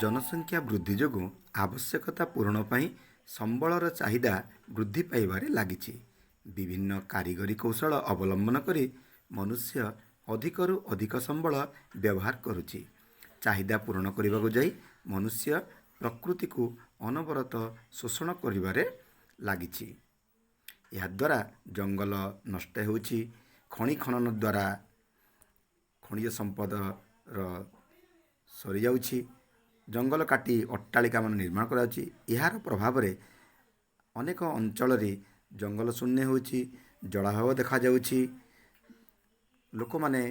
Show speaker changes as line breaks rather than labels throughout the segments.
ଜନସଂଖ୍ୟା ବୃଦ୍ଧି ଯୋଗୁଁ ଆବଶ୍ୟକତା ପୂରଣ ପାଇଁ ସମ୍ବଳର ଚାହିଦା ବୃଦ୍ଧି ପାଇବାରେ ଲାଗିଛି। ବିଭିନ୍ନ କାରିଗରୀ କୌଶଳ ଅବଲମ୍ବନ କରି ମନୁଷ୍ୟ ଅଧିକରୁ ଅଧିକ ସମ୍ବଳ ବ୍ୟବହାର କରୁଛି। ଚାହିଦା ପୂରଣ କରିବାକୁ ଯାଇ ମନୁଷ୍ୟ ପ୍ରକୃତିକୁ ଅନବରତ ଶୋଷଣ କରିବାରେ ଲାଗିଛି। ଏହାଦ୍ୱାରା ଜଙ୍ଗଲ ନଷ୍ଟ ହେଉଛି। ଖଣି ଖନନ ଦ୍ୱାରା ଖଣିଜ ସମ୍ପଦର ସରିଯାଉଛି। ଜଙ୍ଗଲ କାଟି ଅଟ୍ଟାଳିକାମାନ ନିର୍ମାଣ କରାଯାଉଛି। ଏହାର ପ୍ରଭାବରେ ଅନେକ ଅଞ୍ଚଳରେ ଜଙ୍ଗଲ ଶୂନ୍ୟ ହେଉଛି, ଜଳାଭାବ ଦେଖାଯାଉଛି, ଲୋକମାନେ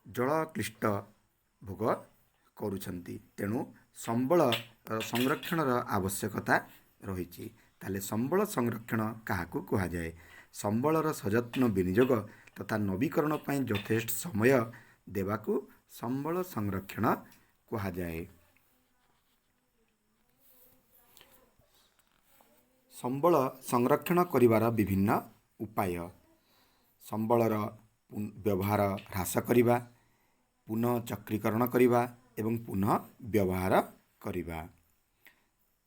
ଜଳ କ୍ଲିଷ୍ଟ ଭୋଗ କରୁଛନ୍ତି। ତେଣୁ ସମ୍ବଳ ସଂରକ୍ଷଣର ଆବଶ୍ୟକତା ରହିଛି। ତାହେଲେ ସମ୍ବଳ ସଂରକ୍ଷଣ କାହାକୁ କୁହାଯାଏ? ସମ୍ବଳର ସଯତ୍ନ ବିନିଯୋଗ ତଥା ନବୀକରଣ ପାଇଁ ଯଥେଷ୍ଟ ସମୟ ଦେବାକୁ ସମ୍ବଳ ସଂରକ୍ଷଣ କୁହାଯାଏ। ସମ୍ବଳ ସଂରକ୍ଷଣ କରିବାର ବିଭିନ୍ନ ଉପାୟ: ସମ୍ବଳର ବ୍ୟବହାର ହ୍ରାସ କରିବା, ପୁନଃ ଚକ୍ରୀକରଣ କରିବା ଏବଂ ପୁନଃ ବ୍ୟବହାର କରିବା।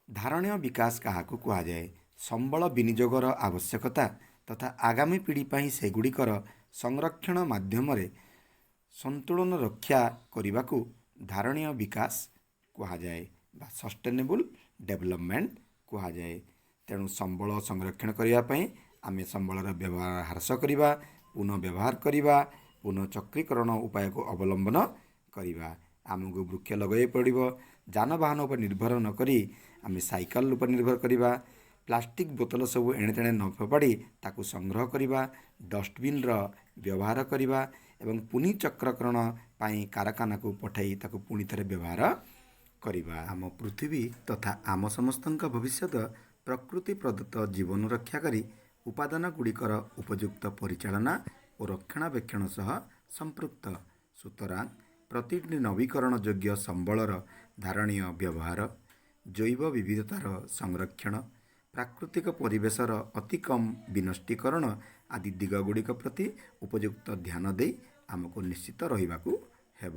ଧାରଣୀୟ ବିକାଶ କାହାକୁ କୁହାଯାଏ? ସମ୍ବଳ ବିନିଯୋଗର ଆବଶ୍ୟକତା ତଥା ଆଗାମୀ ପିଢ଼ି ପାଇଁ ସେଗୁଡ଼ିକର ସଂରକ୍ଷଣ ମାଧ୍ୟମରେ ସନ୍ତୁଳନ ରକ୍ଷା କରିବାକୁ ଧାରଣୀୟ ବିକାଶ କୁହାଯାଏ ବା ସଷ୍ଟେନେବୁଲ୍ ଡେଭଲପମେଣ୍ଟ କୁହାଯାଏ। ତେଣୁ ସମ୍ବଳ ସଂରକ୍ଷଣ କରିବା ପାଇଁ ଆମେ ସମ୍ବଳର ବ୍ୟବହାର ହ୍ରାସ କରିବା, ପୁନଃ ବ୍ୟବହାର କରିବା, ପୁନଃ ଚକ୍ରୀକରଣ ଉପାୟକୁ ଅବଲମ୍ବନ କରିବା। ଆମକୁ ବୃକ୍ଷ ଲଗାଇବାକୁ ପଡ଼ିବ। ଯାନବାହନ ଉପରେ ନିର୍ଭର ନ କରି ଆମେ ସାଇକେଲ ଉପରେ ନିର୍ଭର କରିବା। ପ୍ଲାଷ୍ଟିକ୍ ବୋତଲ ସବୁ ଏଣେ ତେଣେ ନ ଫୋପାଡ଼ି ତାକୁ ସଂଗ୍ରହ କରିବା, ଡଷ୍ଟବିନ୍ର ବ୍ୟବହାର କରିବା ଏବଂ ପୁନଃଚକ୍ରକରଣ ପାଇଁ କାରଖାନାକୁ ପଠାଇ ତାକୁ ପୁଣି ଥରେ ବ୍ୟବହାର କରିବା। ଆମ ପୃଥିବୀ ତଥା ଆମ ସମସ୍ତଙ୍କ ଭବିଷ୍ୟତ ପ୍ରକୃତି ପ୍ରଦତ୍ତ ଜୀବନ ରକ୍ଷାକାରୀ ଉପାଦାନ ଗୁଡ଼ିକର ଉପଯୁକ୍ତ ପରିଚାଳନା ଓ ରକ୍ଷଣାବେକ୍ଷଣ ସହ ସମ୍ପୃକ୍ତ। ସୁତରାଂ ପ୍ରତିଟି ନବୀକରଣ ଯୋଗ୍ୟ ସମ୍ବଳର ଧାରଣୀୟ ବ୍ୟବହାର, ଜୈବ ବିବିଧତାର ସଂରକ୍ଷଣ, ପ୍ରାକୃତିକ ପରିବେଶର ଅତି କମ୍ ବିନଷ୍ଟୀକରଣ ଆଦି ଦିଗଗୁଡ଼ିକ ପ୍ରତି ଉପଯୁକ୍ତ ଧ୍ୟାନ ଦେଇ ଆମକୁ ନିଶ୍ଚିତ ରହିବାକୁ ହେବ।